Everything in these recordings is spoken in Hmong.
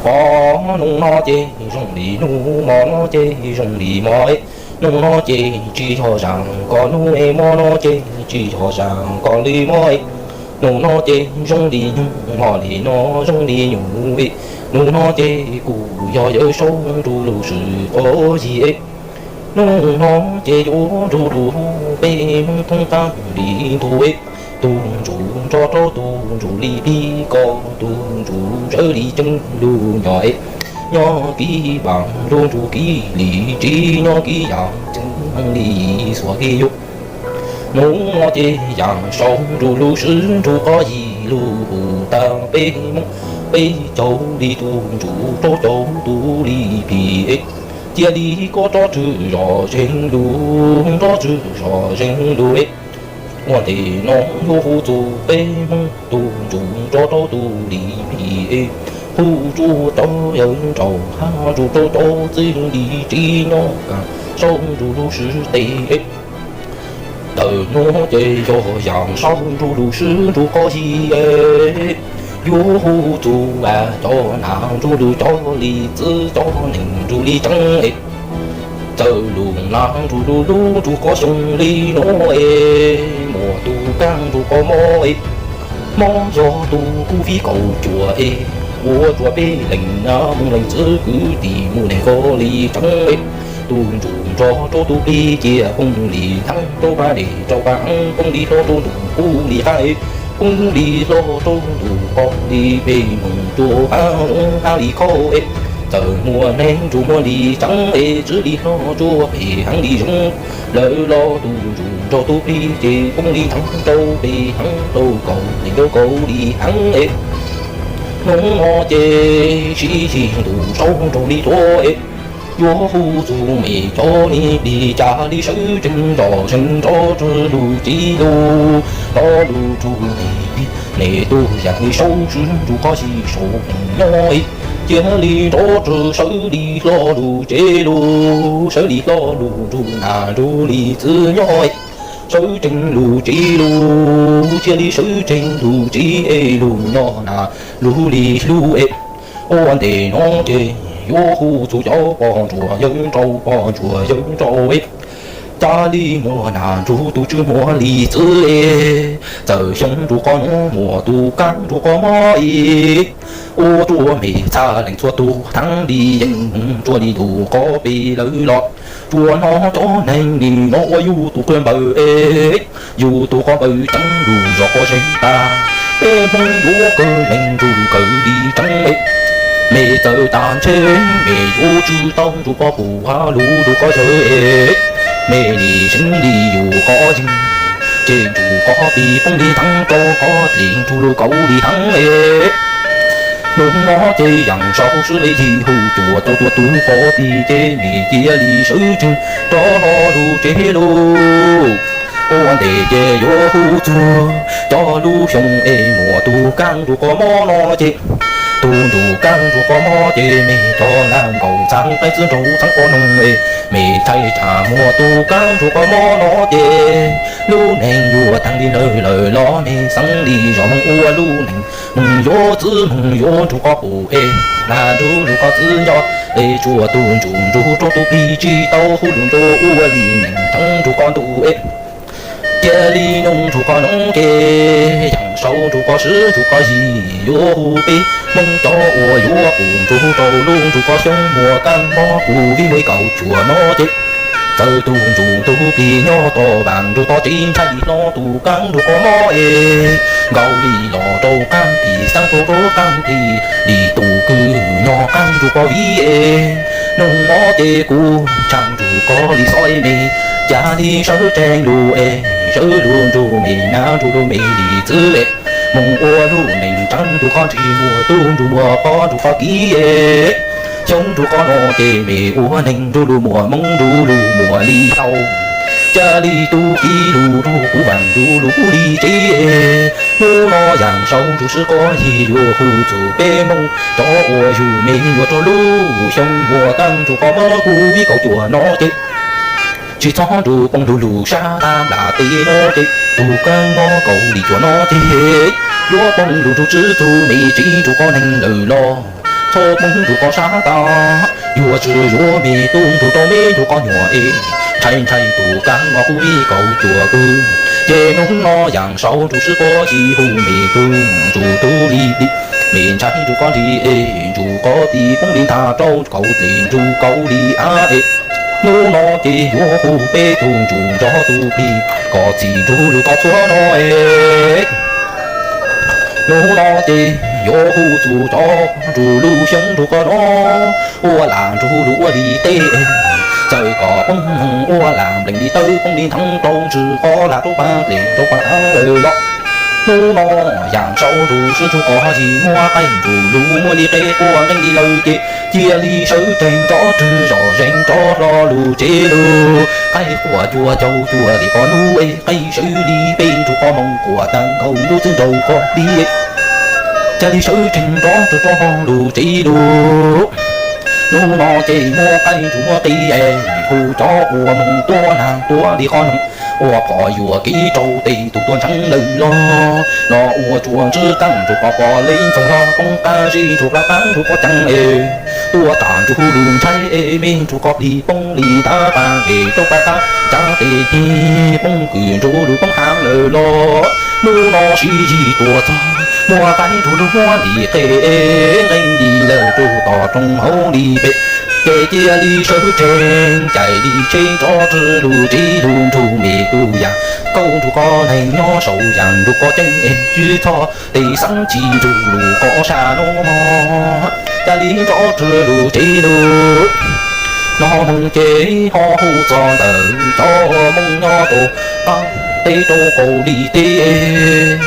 Pom hnub no ces zoo li hnub, hmo no ces zoo li hmo, hnub no ces tsis yog zam koj hnub, hmo no ces tsis yog zam koj li hmo. Hnub no ces zoo li nyuj, hmo li no zoo li nyuj, hnub no ces kuv yog yawm saub nrug lub swb quav yig. Hnub no ces yuav nrug lug hu peb Hmoob thoob qab li ntu, tug ntsuj nrog rau tug ntsuj li plig, koj tug ntsuj sawv li ceeb lug nyob, nyob kiv npam lug nrug kiv li tsiv, nyob kiv yam ceeb li xuas kiv yug. Hnub no ces yam saub nrug lub swb nrug quav yig lug hu tag peb Hmoob peb caug li tug ntsuj rau caug tug li plig, cia li koj rov tswm zos zeeg lug, rov tswm zos zeeg lug. Ua ntej no yuav hu txug peb Hmoob tug ntsuj nrog rau tug li plig, hu tsuj cov yawg nraug hab nrug rau cov txiv li tsiv, nyob kaaj saub nrug lub swb teg. Tawm hnub ces yog yam saub nrug lub swb nrug quav yig, yuav hu txug cov nam nrug lug cov li txwv, cov neeg nrug li tseeb. Txawm lug nam nrug lug lub nrug quav xyoo li nuav, muaj tug kaab nrug quav mob, mob yog tug kuv viv kaum cuam, ua rua peb leej nam moog leej txwv kwv tij muaj neeg koj li tseeb. Tug ntsuj nrog rau tug plig cia poob li nthaav, rau pab dej rau pab haav, poob li hlob rau ntuj kuv li qaab, poob li hlob rau ntuj koj li peg moog rua pab zoo hab li khau. Txawm muaj neeg nrug muaj li tseeb, tswv li hlob rua peg haav li zoo. Lawv los tug ntsuj nrog tug plig ces poob li nthaav rau peg haav, rau kaum li rau kaum li haav. Hnub no ces sib yig ntuj saub nraug li tuav, yuav hu txug mej cov li plig ca li sawv tsees zos zeeg nrov rua lug tsiv lug, nrov lug rua mej plig, mej tug yaam li saub swb nrug quav yig saub nyob, cia li nrov rua sawv li hlob lug tsev lug, sawv li hlob lug nrug nam nrug li txwv nyob, sawv tsees lug tsiv lug, cia li sawv tsees lug tsiv lug nyob nam lug li hlub. Ua ntej no ces yuav hu txug cov poj ntsuam yawg nraug, poj ntsuam yawg nraug, ca li muaj nam nrug tug tswv muaj li txwv, txawm xyoo nrug quav nuav muaj tug kaab nrug quav mob, ua rua mej txhua leej txhua tug thaav li yeej moog rua li ntuj quav peg lawv los, rua nov cov neeg li no ua yug tug quav npawg, yug tug quav npawg tseeb lug zog quav zeeg tag, peb Hmoob yuav kawg neeg nrug kawg li tseeb. Mej txawm tas ntshe mej yuav tswv tau nrug quav pum hab lug nrug quav yawg, mej li seev li yug quav yeeg, ces nrug quav plig poob li nthaav rau quav dej nrug lug kaum li haav. Nub no ces yaam saub swb le yig hu cuam tau cuam tug quav plig ces mej cia li sawv tsees rov hlo lug tsev lug. Ua ntej ces yuav hu txug cov lub xyoo es muaj tug kaab nrug quav mob no ces, tug nrug kaab nrug quav mob ces mej rov lam nkaum txhab qaib txwv nraug txhab quav noog es, mej thaij tsam muaj tug kaab nrug quav mob no ces, lub neej yuav taag li lawm lawm los mej xeev li zog moog ua lub neej, moog yuav txwv moog yuav nrug quav pum es, lam nrug lug quav txwv nyob es, tshuav tug ntsuj nrug rua tug plig tsis tau hu lug nrug ua li neeg tseeb nrug quav ntuj es. Cia li nub nrug quav noog ces, yaam saub nrug quav swb nrug quav yig yuav hu peb Hmoob cov uas yuav pum nrug rau lub nrug quav xyoo muaj kaab mob kuv viv nkaus cuam no ces, txawm tug ntsuj tug plig nyob tom vaaj nrug tom tsev ntshai li hlob tug kaab nrug quav mob es, nkaus li los rau qaab pig xaab rau rau qaab pig li tug kws nyob qaab nrug quav viv es. Nub no ces kuv tshaaj nrug koj li xob es mej, ca li sawv tsees lug es, sawv lug nrug mej nam nrug lug mej li txwv es, moog ua lub neej tseeb nrug qhov ntsej muag tug nrug muag qhov nrug qhov kiv es. Xyoo nrug qhov no ces mej ua neeg nrug lug muaj moob nrug lug muaj li tau, ca li tug kiv lug nrug kuv vaaj nrug lug kuv li tsev es. Nub no yaam saub nrug swb quav yig yuav hu txug peb Hmoob cov uas yug mej yuav rua lub xyoo muaj kaab nrug qhov mob kuv viv nkaus cuam no ces, tsis txhob nrug poob lug lug sab tag nplaag teb no ces, tug kaab mob nkaus li cuam no ces, yuav poob lug nrug tswv tug mej tsev nrug qhov neeg lawm los, Poob nrug koj sab tag, yuav tsi yuav me tub nrug rau me nrug koj nyuam es, ntshai ntshai tus kab no kuv vij kaus cuam kws, ces nub no yaam sau nrug sib quaj yig hu me tub nrug tub li plig, me ntshai nrug koj li es, nrug koj plig poob li ntag rau kaum dlej nrug kaum li av es. Nub no ces yuav hu peb tug nrug nrog tug plig, koj txhij nrug lug koj txhua no es. Nub no ces yuav hu txug cov nrug lug xyoob nrug koj no, ua lam nrug lug ua li teb, txawm koj poob moog ua lam nplees li tawb poob li nthav rau ntswg qhov lam rau pag dlej rau pag av lawm los. Nub no yaam sau nrug sib nrug koj yig muab qaib nrug lug muab li qe quaj nqeeb li lawm ces, cia li sawv tsees nrov rwg zom zeeg nrov hlo lug tsev lug. Qaib quaj cuag caug cuag li qhov nub es, qaib sawv li peb nrug qhov moos quaj taag nkaus nub txwb nraug koj li, ca li sawv tsees nrov rwg rov hlo lug tsev lug. Nub no ces muab qaib nrug muab qe es, hu cov ua moog tuab naag tuab li qhov noog, ua phom yuam kev rau tej tug tuaj ntseev lawm los, los ua tsuag ntswb qaab nrug koj poj le ntxoog los poob qab zib nrug plab qaab nrug koj ceev es, tuaj tam nrug lug ntshai es me nrug koj plig poob li ntav pag es rau pag qab ncav tes poob kws nrug lug poob haav lawm los. Nub no sib yig tuaj txog, muab qaib nrug lug muab li qe, nqeeb li lawm rua tom rooj hauv li pem, ces cia li sawv tsees caij li tsheb nrov rwg lug tsev lug nrug me tub yaam, koj nrug koj neeg nyob saum yaam nrug koj ceeb es, tsi txhob tej xaav tsi nrug lug koj sab nub mog, ca li nrov rwg lug tsev lug. Nub no ces ho hu txog ntawm cov Moob nyob rau qaab teb rau qaum li teb,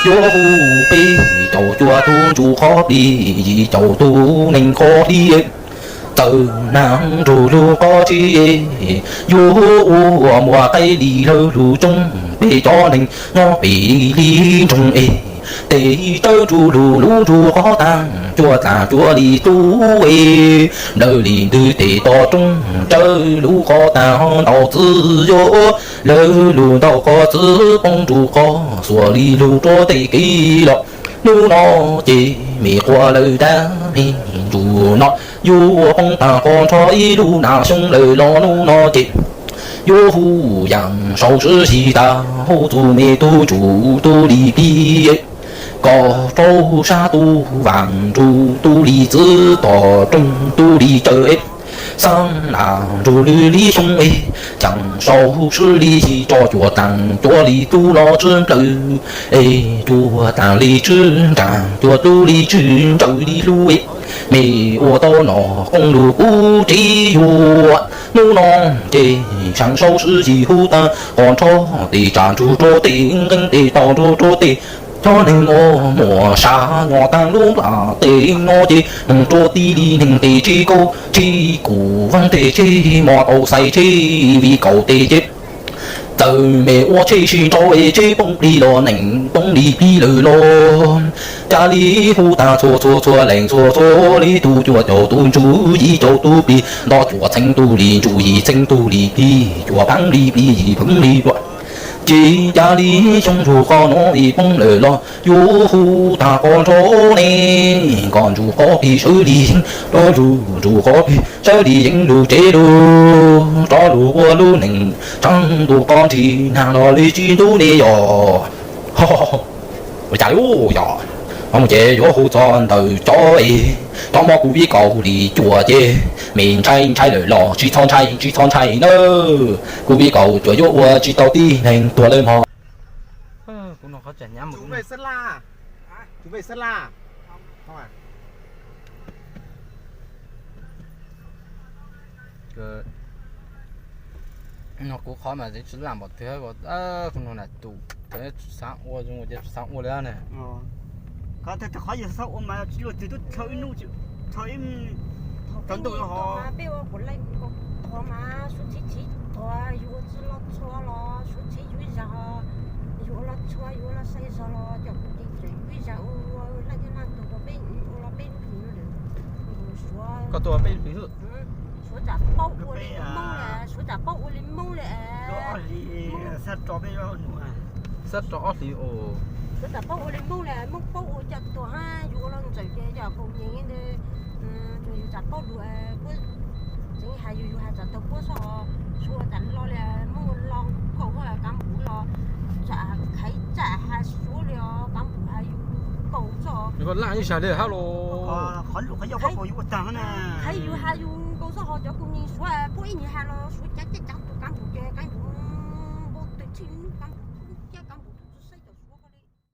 yuav hu peb caug cuaj tug nrug qhov plig, yim caum tug neeg qhov hli, txawm naag nrug lug qhov tsev, yuav ua muaj qaib li lawv lug tsoob peb cov neeg nyob pem li nroog es, tes tawb nrug lug lub nrug qhov taag, cuab dlaag cuab li tub es, nplawg li ntwg tes toj roob, tsawv lub qhov taag ho ntau txwv yuav, lawv lug ntau qhov txwv poob nrug qhov xuas li lug rua tej kev los. Nub no ces me quaj lawm dlaab me nrug no, yuav poob taag qhov nrho ib lub nam xyoo lawm los nub no ces, yuav hu yaam sau sib yig taag, hu txug me tub nrug tub li plig, koj rau sab tub vaam nrug tub li txwv, toj roob tub li tsawv, xaab nam nrug lwm li xyoo es, caam sau sib li yig tso cuab taag cuab li tub los tsw nplawg es, cuab taag li tsw nraag cuab tub li tsw nrawm li lug es, me ua tau nom qoob lug kuv tsev yuav. Nub no ces caam sau sib yig hu taag, qhov nrho tes tsaam nrug rua tej, nqeeb tes tau nrug rua tej, cov neeg ua muaj sab nyob taag lub nplaj teb no ces, moog rua tib li neeg tes tsheb kaub tsheb kuv vaab tej tsheb mos tau xais tsheb vim kaum tes ces, txawm me ua tsheb sib nrau es tsheb poob plig los neeg poob li plig lawm los, ca li hu taag txhua txhua txhua leej txhua txhua li tug, cuaj caum tug nrug yim caum tug plig, nto cuaj txheeb tug li nrug yim txheeb tug li plig, cuaj pheej li plig yim pheej li cuaj. Ces ca li xyoo lug qhov no es poob lawm los yuav hu taag qhov nrho ne, koj nrug qhov plig sawv li yeej rov lug, nrug qhov plig sawv li yeej lug tsev lug, rov lug ua lub neej tsaab ntuj qhov nrig naag los li tsi ntub ne yog. Ua cas yog, ces yuav hu txog ntawm cov es, cov mob kuv vij kaus li cuaj ces, me ntshai ntshai lawm los tsis txhob ntshai tsis txhob ntshai nawb, kuv vij kaus cuaj yuav ua tsis tau tib neeg tuag lawm mog. No kuv qhov mas tsis lam npaum twg, kuv no na tus tsis xav ua zoo ces tsis xav ua li ne. Qhov twg qhov yog xav ua mas tsis luaj twg tub rho ib hnub, rho ib tog ntuj los ho. Peb ua kuv laij qhov mas suav tsheb tsheb tuag, yus ua tsi los txhua los suav tsheb yus ib zag, yus ua los txhua yus ua los sai zog los cov kuv ces tseem yus ib zag ua laij thiab naj tus kom peb ua los peb lub hlis lawm. Koj tuaj peb lub hlis xwb. Suav tsam paub ua li Moob lawm, suav tsam paub ua li Moob lawm. Xab rau ob hlis os. Suav tsam paub ua li Moob lawm, Moob paub ua cas tuag hab yus ua los ntxawm ces yog kaus nyeeg ntawd, Yus tsam paub lus, puab tseev has yus, yus has tsam tawg puab xwb os. Suav tsam lo li muaj lo kaus, kav npum los tsam khaiv tsam has suav li os, kav npum has yus kaus xwb os. Yus laj ib sag li hab los. Qhov lus qhov yau yus ua taag na. Khaiv yus has yus kaus xwb os, cov kuv nyeeg suav puab ib nyuag has los suav cav cav cav tus kav npum ces kav npum npau twg tsij nub kav npum.